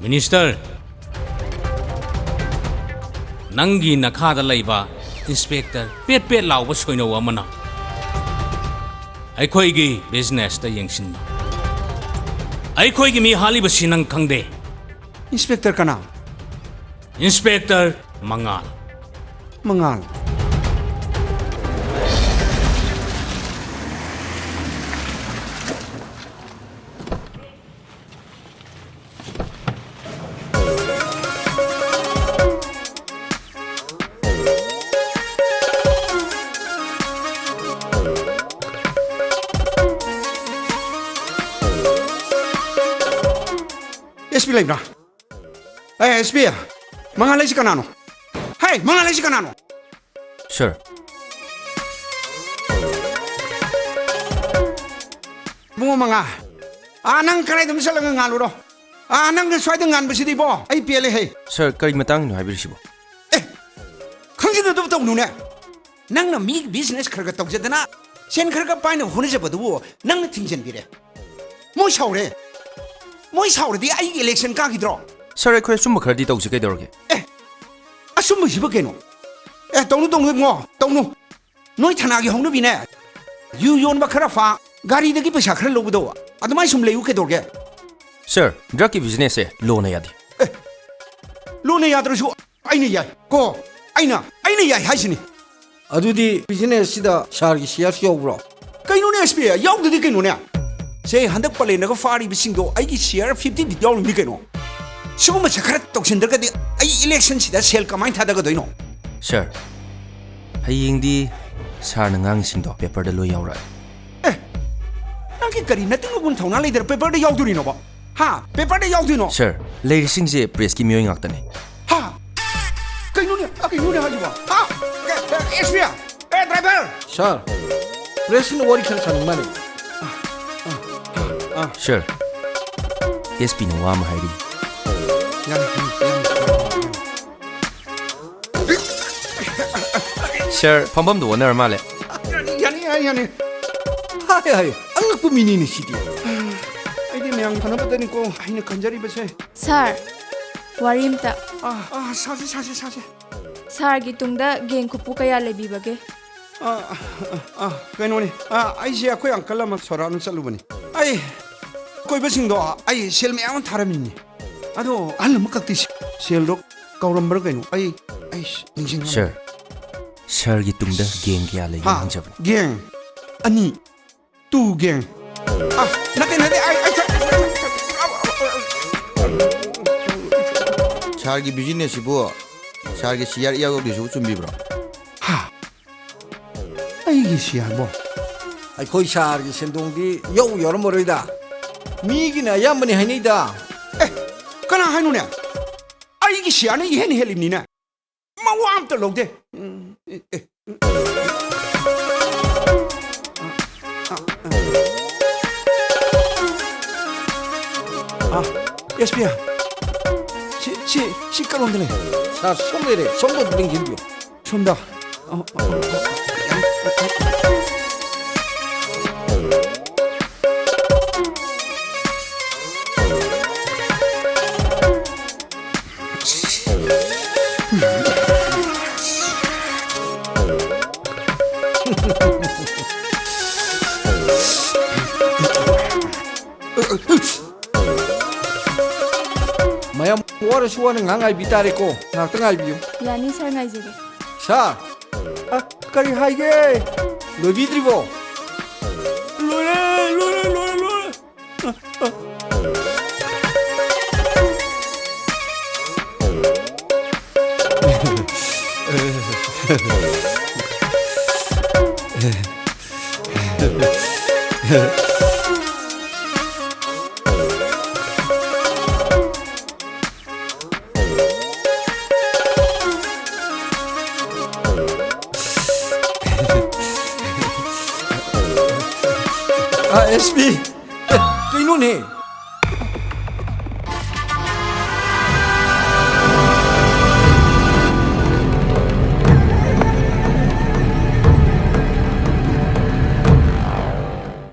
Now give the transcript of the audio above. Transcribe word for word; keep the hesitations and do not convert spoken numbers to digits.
Minister, ꯅꯪꯒꯤ ꯅꯈꯥꯗ ꯂꯩꯕ inspector ꯄꯦꯠ ꯄꯦꯠ ꯂꯥꯎꯕ ꯁꯣꯏꯅꯧ ꯑꯃꯅ ꯑꯩꯈꯣꯏꯒꯤ ꯕꯤꯖꯤꯅꯦꯁꯇ ꯌꯦꯡꯁꯤꯟꯕ꯫ ꯑꯩꯈꯣꯏꯒꯤ ꯃꯤ ꯍꯥꯠꯂꯤꯕꯁꯤ ꯅꯪ ꯈꯪꯗꯦ꯫ ꯏꯟꯁꯄꯦꯛꯇꯔ ꯀꯅꯥ? ꯏꯟꯁꯄꯦꯛꯇꯔ ꯃꯉꯥꯜ꯫ ꯃꯉꯥꯜ꯫ ꯑꯦꯁ ꯄꯤ ꯂꯩꯕ꯭ꯔꯥ? ꯑꯦ, ꯑꯦꯁ ꯄꯤ, ꯃꯉꯥꯜ ꯍꯥꯏꯁꯤ ꯀꯅꯥꯅꯣ? ꯍꯦ, ꯃꯉꯥꯜ ꯍꯥꯏꯁꯤ ꯀꯅꯥꯅꯣ? ꯁꯔ꯫ ꯏꯕꯨꯡꯉꯣ ꯃꯉꯥ, ꯑꯥ, ꯅꯪ ꯀꯗꯥꯏꯗ ꯑꯃ ꯆꯠꯂꯒ ꯉꯥꯜꯂꯨꯔꯣ? ꯑꯥ, ꯅꯪꯒ ꯁ꯭ꯋꯥꯏꯗ ꯉꯥꯟꯕꯁꯤꯗꯤ ꯏꯕꯣ, ꯑꯩ ꯄꯦꯜꯂꯦ ꯍꯦ꯫ ꯁꯔ, ꯀꯔꯤ ꯃꯇꯥꯡꯒꯤꯅꯣ ꯍꯥꯏꯕꯤꯔꯤꯁꯤꯕꯣ? ꯑꯦ, ꯈꯪꯖꯗꯗꯕ ꯇꯧꯅꯨꯅꯦ꯫ ꯅꯪꯅ ꯃꯤ ꯕꯤꯖꯤꯅꯦꯁ ꯈꯔ ꯈꯔ ꯇꯧꯖꯗꯅ, ꯁꯦꯟ ꯈꯔ ꯈꯔ ꯄꯥꯏꯅꯕ ꯍꯣꯠꯅꯖꯕꯗꯨꯕꯨ ꯅꯪꯅ ꯊꯤꯡꯖꯤꯟꯕꯤꯔꯦ꯫ ꯃꯣꯏ ꯁꯥꯎꯔꯦ꯫ ꯃꯣꯏ ꯁꯥꯎꯔꯗꯤ ꯑꯩꯒꯤ ꯏꯂꯦꯛꯁꯟ ꯀꯥꯈꯤꯗ꯭ꯔꯣ? ꯁꯔ, ꯑꯩꯈꯣꯏ ꯑꯆꯨꯝꯕ ꯈꯔꯗꯤ ꯇꯧꯁꯤ, ꯀꯩꯗꯧꯔꯒꯦ? ꯑꯦ, ꯑꯆꯨꯝꯕꯁꯤꯕꯨ ꯀꯩꯅꯣ? ꯑꯦ, ꯇꯧꯅꯨ, ꯇꯧꯅꯨ ꯏꯕꯨꯡꯉꯣ, ꯇꯧꯅꯨ꯫ ꯅꯣꯏ ꯊꯅꯥꯒꯤ ꯍꯧꯅꯕꯤꯅꯦ, ꯌꯨ ꯌꯣꯟꯕ ꯈꯔ ꯐꯥ, ꯒꯥꯔꯤꯗꯒꯤ ꯄꯩꯁꯥ ꯈꯔ ꯂꯧꯕꯗꯣ, ꯑꯗꯨꯃꯥꯏꯅ ꯁꯨꯝ ꯂꯩꯌꯨ ꯀꯩꯗꯧꯔꯒꯦ? ꯁꯔ, ꯗ꯭ꯔꯒꯀꯤ ꯕꯤꯖꯤꯅꯦꯁꯁꯦ ꯂꯣꯅ ꯌꯥꯗꯦ꯫ ꯑꯦ, ꯂꯣꯅ ꯌꯥꯗ꯭ꯔꯁꯨ ꯑꯩꯅ ꯌꯥꯏ ꯀꯣ, ꯑꯩꯅ, ꯑꯩꯅ ꯌꯥꯏ ꯍꯥꯏꯁꯤꯅꯤ꯫ ꯑꯗꯨꯗꯤ ꯕꯤꯖꯤꯅꯦꯁꯁꯤꯗ ꯁꯥꯔꯒꯤ ꯁꯤꯌꯥꯔꯁꯨ ꯌꯥꯎꯕ꯭ꯔꯣ? ꯀꯩꯅꯣꯅꯦ ꯑꯦꯁ ꯄꯤ, ꯌꯥꯎꯗꯗꯤ ꯀꯩꯅꯣꯅꯦ? ꯁꯦ, ꯍꯟꯗꯛ ꯄꯂꯦꯟꯗꯒ ꯐꯥꯔꯤꯕꯁꯤꯡꯗꯣ ꯑꯩꯒꯤ ꯁꯤꯌꯥꯔ ꯐꯤꯐꯇꯤꯗꯤ ꯌꯥꯎꯔꯤꯕꯅꯤ ꯀꯩꯅꯣ꯫ ꯁꯤꯒꯨꯝꯕꯁꯦ ꯈꯔ ꯇꯧꯁꯤꯟꯗ꯭ꯔꯒꯗꯤ ꯑꯩ ꯏꯂꯦꯛꯁꯟꯁꯤꯗ ꯁꯦꯜ ꯀꯃꯥꯏꯅ ꯊꯥꯗꯒꯗꯣꯏꯅꯣ? ꯁꯥꯔ, ꯍꯌꯦꯡꯗꯤ ꯁꯥꯔꯅ ꯉꯥꯡꯉꯤꯁꯤꯡꯗꯣ ꯄꯦꯄꯔꯗ ꯂꯣꯏ ꯌꯥꯎꯔꯛꯑꯦ꯫ ꯑꯦ, ꯅꯪꯒꯤ ꯀꯔꯤ ꯅꯇꯤꯡ ꯂꯧꯕꯝ ꯊꯧꯅꯥ ꯂꯩꯗꯅ ꯄꯦꯄꯔꯗ ꯌꯥꯎꯗꯣꯔꯤꯅꯣꯕ? ꯍꯥ? ꯄꯦꯄꯔꯗ ꯌꯥꯎꯗꯣꯏꯅꯣ? ꯁꯥꯔ, ꯂꯩꯔꯤꯁꯤꯡꯁꯦ ꯄ꯭ꯔꯦꯁꯀꯤ ꯃꯤꯑꯣꯏ ꯉꯥꯛꯇꯅꯦ꯫ ꯍꯥ? ꯀꯩꯅꯣꯅꯦ? ꯑ, ꯀꯩꯅꯣꯅꯦ ꯍꯥꯏꯁꯤꯕꯣ? ꯍꯥ? ꯑꯦ, ꯑꯦ, ꯑꯦꯁ ꯄꯤ, ꯑꯦ, ꯗ꯭ꯔꯥꯏꯚꯔ! ꯁꯥꯔ, ꯄ꯭ꯔꯦꯁꯁꯤꯡꯅ ꯋꯥꯔꯤ ꯈꯔ ꯁꯥꯅꯤꯡ ꯃꯥꯜꯂꯦ꯫ ꯁꯥꯔ, ꯑꯦꯁ ꯄꯤꯅ ꯋꯥ ꯑꯃ ꯍꯥꯏꯔꯤ꯫ ꯌꯥꯅꯤ, ꯌꯥꯅꯤ, ꯌꯥꯅꯤ, ꯌꯥꯅꯤ꯫ ꯁꯥꯔ, ꯐꯝꯐꯝꯗꯣ ꯑꯣꯟꯅꯔ ꯃꯥꯜꯂꯦ꯫ ꯌꯥꯅꯤ, ꯌꯥꯅꯤ, ꯌꯥꯅꯤ꯫ ꯍꯥꯏ, ꯍꯥꯏ, ꯑꯉꯛꯄ ꯃꯤꯅꯤꯅꯦ ꯁꯤꯗꯤ꯫ ꯑꯩꯗꯤ ꯃꯌꯥꯝꯒꯤ ꯐꯅꯕꯗꯅꯤꯀꯣ ꯑꯩꯅ ꯈꯟꯖꯔꯤꯕꯁꯦ꯫ ꯁꯥꯔ, ꯋꯥꯔꯤ ꯑꯝꯇ꯫ ꯑꯥ, ꯑꯥ, ꯁꯥꯁꯦ, ꯁꯥꯁꯦ, ꯁꯥꯁꯦ꯫ ꯁꯥꯔꯒꯤ ꯇꯨꯡꯗ ꯒꯦꯡ ꯈꯨꯄꯨ ꯀꯌꯥ ꯂꯩꯕꯤꯕꯒꯦ? ꯑꯥ, ꯑꯥ, ꯑꯥ, ꯀꯩꯅꯣꯅꯤ꯫ ꯑꯥ, ꯑꯩꯁꯦ ꯑꯩꯈꯣꯏ ꯑꯪꯀꯜ ꯑꯃ ꯁꯣꯔꯥꯠꯅ ꯆꯠꯂꯨꯕꯅꯤ꯫ ꯑꯩ ꯀꯣꯏꯕꯁꯤꯡꯗꯣ ꯑꯩ ꯁꯦꯜ ꯃꯌꯥꯝ ꯑꯃ ꯊꯥꯔꯝꯃꯤꯅꯤ꯫ ꯑꯗꯣ ꯑꯍꯜ ꯑꯃꯈꯛꯇꯤ ꯁꯦꯜꯗꯣ ꯀꯧꯔꯝꯕ꯭ꯔꯥ ꯀꯩꯅꯣ? ꯑꯩ, ꯑꯩ ꯅꯤꯡꯁꯤꯡꯉꯝꯗ꯭ꯔꯦ꯫ ꯁꯥꯔ, ꯁꯥꯔꯒꯤ ꯇꯨꯡꯗ ꯒꯦꯡ ꯀꯌꯥ ꯂꯩꯒꯦ ꯍꯥ? ꯍꯪꯖꯕꯅꯤ꯫ ꯒꯦꯡ? ꯑꯅꯤ꯫ ꯇꯨ ꯒꯦꯡ꯫ ꯑꯥ, ꯅꯠꯇꯦ, ꯅꯠꯇꯦ, ꯑꯩ, ꯑꯩ, ꯁꯥꯔꯒꯤ ꯕꯤꯖꯤꯅꯦꯁꯁꯤꯕꯨ ꯁꯥꯔꯒꯤ ꯁꯤꯌꯥꯔ ꯏꯌꯥꯎ ꯌꯥꯎꯗ꯭ꯔꯤꯁꯤꯕꯨ ꯆꯨꯝꯕꯤꯕ꯭ꯔꯣ? ꯍꯥ? ꯑꯩꯒꯤ ꯁꯤꯌꯥꯔꯕꯣ? ꯑꯩꯈꯣꯏ ꯁꯥꯔꯒꯤ ꯁꯦꯟꯗꯣꯡꯗꯤ ꯌꯧ ꯌꯥꯎꯔꯝꯃꯔꯣꯏꯗ꯫ ꯃꯤꯒꯤꯅ ꯑꯌꯥꯝꯕꯅꯤ ꯍꯥꯏꯅꯩꯗ꯫ ꯑꯦ, ꯀꯅꯥ ꯍꯥꯏꯅꯣꯅꯦ? ꯑꯩꯒꯤ ꯁꯤꯌꯥꯔꯅ ꯏꯍꯦꯟ ꯍꯦꯜꯂꯤꯕꯅꯤꯅꯦ꯫ ꯃꯋꯥ ꯑꯝꯇ ꯂꯧꯗꯦ꯫ ꯎꯝ, ꯑꯦ, ꯑꯦ, ꯎꯝ꯫ ꯑꯥ, ꯑꯦꯁ ꯄꯤ ꯑꯥꯔ꯫ ꯁꯤ, ꯁꯤ, ꯁꯤ ꯀꯔꯣꯝꯗ ꯂꯩ? ꯁꯥꯔ, ꯁꯣꯝ ꯂꯩꯔꯦ꯫ ꯁꯣꯝꯗ ꯑꯗꯨꯝ ꯂꯦꯡꯁꯤꯟꯕꯤꯌꯨ꯫ ꯁꯣꯝꯗ꯫ ꯑ, ꯑ, ꯑ, ꯑ, ꯃꯌꯥꯝ ꯋꯥꯔꯁꯨ ꯋꯥꯅ ꯉꯥꯏꯍꯥꯛ ꯉꯥꯏꯕꯤ ꯇꯥꯔꯦꯀꯣ꯫ ꯉꯥꯏꯍꯥꯛꯇ ꯉꯥꯏꯕꯤꯌꯨ꯫ ꯌꯥꯅꯤ ꯁꯥꯔ, ꯉꯥꯏꯖꯒꯦ꯫ ꯁꯥꯔ! ꯑ, ꯀꯔꯤ ꯍꯥꯏꯒꯦ? ꯂꯣꯏꯕꯤꯗ꯭ꯔꯤꯕꯣ? ꯂꯣꯏꯔꯦ, ꯂꯣꯏꯔꯦ, ꯂꯣꯏꯔꯦ, ꯂꯣꯏꯔꯦ꯫ ꯑꯥ, ꯑꯦꯁ ꯄꯤ꯫ ꯑꯦ, ꯀꯩꯅꯣꯅꯦ?